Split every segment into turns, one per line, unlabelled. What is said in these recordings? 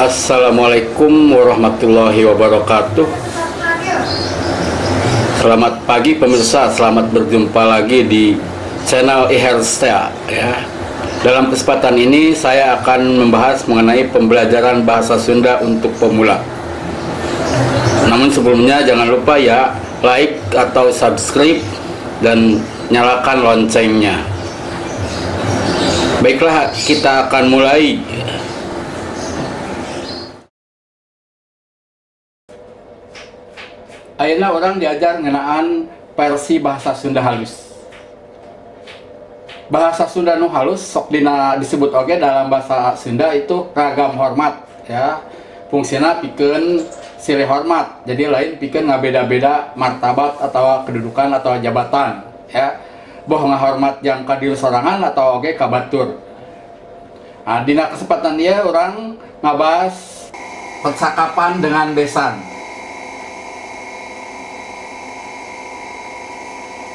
Assalamualaikum warahmatullahi wabarakatuh. Selamat pagi pemirsa, selamat berjumpa lagi di channel Iherstea ya. Dalam kesempatan ini saya akan membahas mengenai pembelajaran bahasa Sunda untuk pemula. Namun sebelumnya jangan lupa ya, like atau subscribe dan nyalakan loncengnya. Baiklah, kita akan mulai. Ayeuna urang diajar ngeunaan versi bahasa Sunda halus. Bahasa Sunda nu halus sok dina disebut oge dalam bahasa Sunda itu ragam hormat ya. Fungsina pikeun silih hormat. Jadi lain pikeun ngabeda-beda martabat atau kedudukan atau jabatan ya. Boh ngahormat yang ka diri sorangan atau oge ka batur. Nah, dina kesempatan ieu urang ngabahas percakapan dengan besan.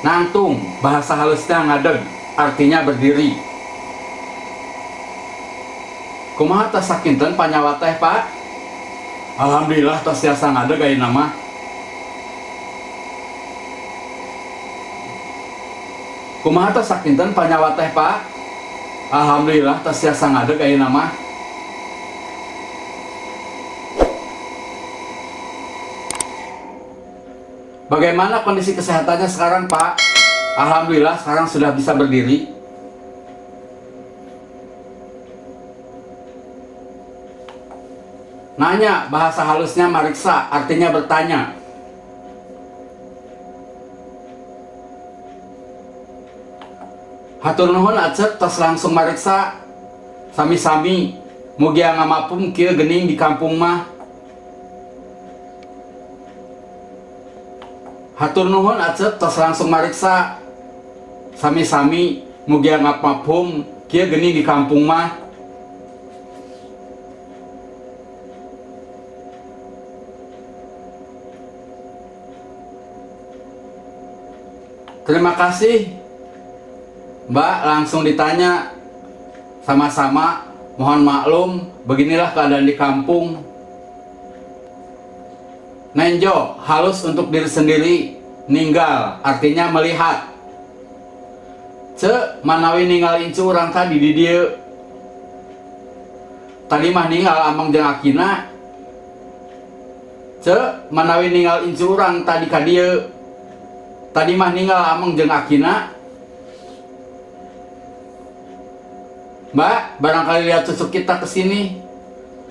Nangtung, bahasa halusnya ngadeg, artinya berdiri. Kumaha tos sakinten panyawa teh, Pak? Alhamdulillah tos tiasa ngadeg ayeuna mah. Kumaha tos sakinten panyawa teh, Pak? Alhamdulillah tos tiasa ngadeg ayeuna mah. Bagaimana kondisi kesehatannya sekarang, Pak? Alhamdulillah sekarang sudah bisa berdiri. Nanya, bahasa halusnya mariksa, artinya bertanya. Hatur nuhun Acep tos langsung mariksa. Sami-sami, mugia ngamapung kieu geuning di kampung mah. Hatur nuhun Acep tos langsung mariksa. Sami-sami, mugia ngamapung kieu geuning di kampung mah. Terima kasih Mbak, langsung ditanya. Sama-sama, mohon maklum, beginilah keadaan di kampung. Nenjo, halus untuk diri sendiri, ninggal, artinya melihat. Ce, manawi ninggal incu urang tadi di dieu. Tadi mah ninggal amang jeung akina. Ce, manawi ninggal incu urang tadi ka dieu. Tadi mah ninggal amang jeung akina. Mbak, barangkali lihat cucu kita ke sini.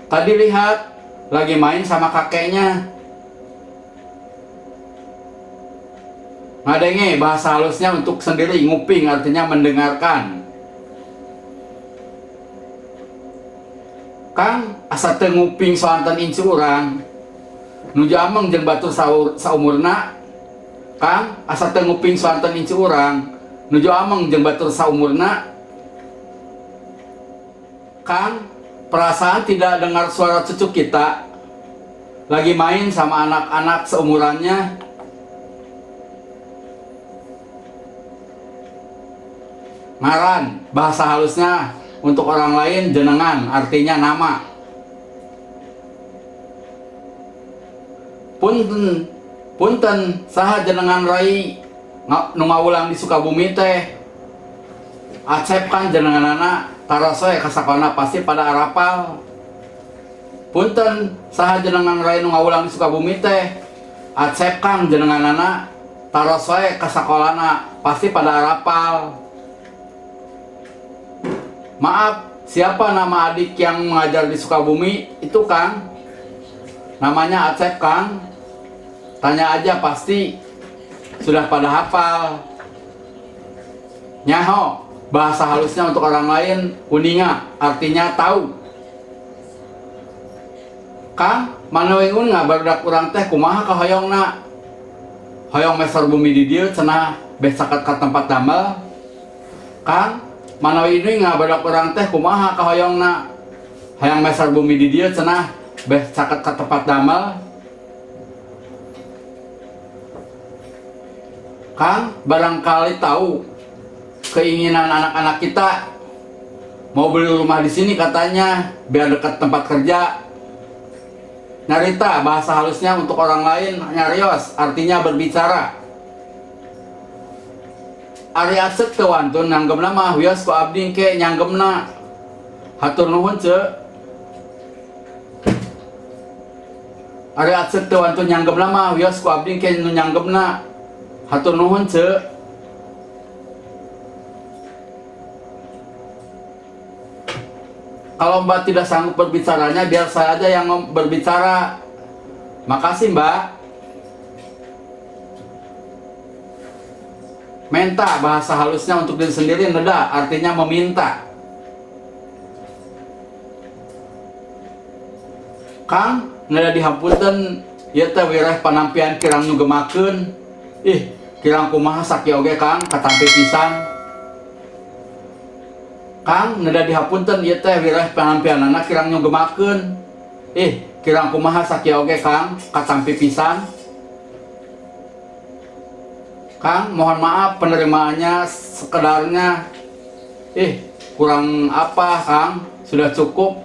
Tadi lihat lagi main sama kakeknya. Ngadenge, bahasa halusnya untuk sendiri, nguping artinya mendengarkan. Kang, asa teu nguping soanten incu urang. Nuju ameng jeung batur saumurna. Kang, asa teu nguping soanten incu urang. Nuju ameng jeung batur saumurna. Kang, perasaan tidak dengar suara cucu kita. Lagi main sama anak-anak seumurannya. Ngaran, bahasa halusnya untuk orang lain jenengan, artinya nama. Punten, punten, saha jenengan rai nu ngawulang di Sukabumi teh. Acep kan jenenganana taros we kasakona pasti pada arapal. Punten, saha jenengan rai nu ngawulang di Sukabumi teh. Acep kan jenenganana taros we kasakolana pasti pada arapal. Maaf, siapa nama adik yang mengajar di Sukabumi itu, Kang? Namanya Acep, Kang. Tanya aja pasti sudah pada hafal. Nyaho, bahasa halusnya untuk orang lain uninga, artinya tahu. Kang, manawi uninga barudak urang teh kumaha kahoyongna? Hoyong meser bumi di dieu cenah beh caket ka tempat damel. Kang, manawi uninga barudak urang teh kumaha kahoyongna? Hayang meser bumi di dieu cenah beh caket ka tempat damel. Kang, barangkali tahu keinginan anak-anak kita. Mau beli rumah di sini katanya, biar dekat tempat kerja. Nyarita bahasa halusnya untuk orang lain nyarios, artinya berbicara. Ari Acep teu wantun nyanggemna mah wios ku abdi ke nyanggemna. Hatur nuhun ce. Ari Acep teu wantun nyanggemna mah wios ku abdi ke nu nyanggemna. Hatur nuhun ce. Kalau Mbak tidak sanggup berbicaranya, biar saya aja yang berbicara. Makasih Mbak. Menta bahasa halusnya untuk diri sendiri neda, artinya meminta. Kang, neda dihampunten ieu teh wireh panampian kirang nu gemakeun. Ih, kirang kumaha sakieu oge Kang, katampi pisan. Kang, neda dihapunten ieu teh wireh panampianana kirang nu gemakeun. Ih, kirang kumaha sakieu oge Kang, katampi pisan. Kang, mohon maaf penerimaannya sekedarnya. Ih, kurang apa Kang? Sudah cukup.